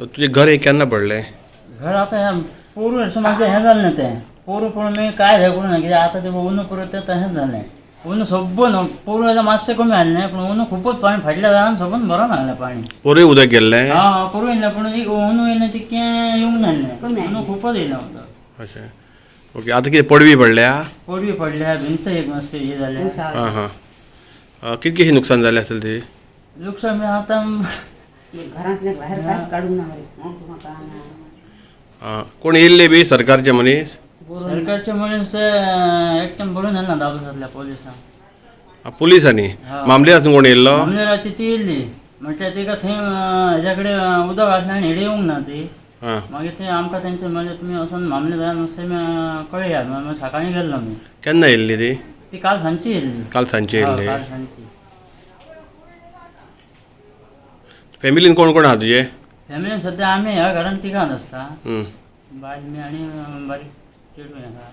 तुजें घर हें केन्ना पडलें? घर आतां हें पोरू अशें म्हाजें हें जालें ना तें पोरू पळोवन मागीर कांय हें करूं ना कित्याक आतां तें अंदू परत तें तशेंच जालें. अंदू सब्ब न्हू पोरू जाल्यार मातशें कमी आसलें पूण अंदू खुबूच पाणी फाटल्या घरान सबंद भरोन आसलें पाणी. पोरूय उदक गेल्लें? हा, पोरू येयलें पूण एक अंदू येयलें तितकें येवंक नासलें. कमी अंदू खुबूच येयलें उदक. अशें, ओके. आतां कितें पडवी पडल्या? पडवी पडल्या, भिंत एक मातशें हें जालें. हां हां, कितकें नुकसान जालें आसतलें तुजें? लुकसाण म्हणजे आतां घरांतले भायर काय काडूंक ना मरे, तुका कळना. कोण येयल्ले बी सरकारचे मनीस? सरकारचे मनीस एकटेम बरोवन येना दाबोसांतल्या पोलिसांक. पुलिसांनी? मामलेदार कोण येयल्लो? मामलेदाराची ती येयल्ली म्हटल्यार तिका थंय हेज्या कडेन उदक आसलें आनी हेडी येवंक ना ती. मागीर थंय आमकां तेंचे म्हणलें तुमी वचोन मामलेदारान मातशें कळयात. मागीर सकाळीं गेल्लो आमी. केन्ना येयल्ली ती? ती काल सांजची येयल्ली. काल सांजची येयल्ली. काल सांजची. फॅमिलीन कोण कोण आहा तुजे? फॅमिलीन सद्या आमी ह्या घरान तिगान आसता. बायल मी आनी बारीक चेडूं आसा.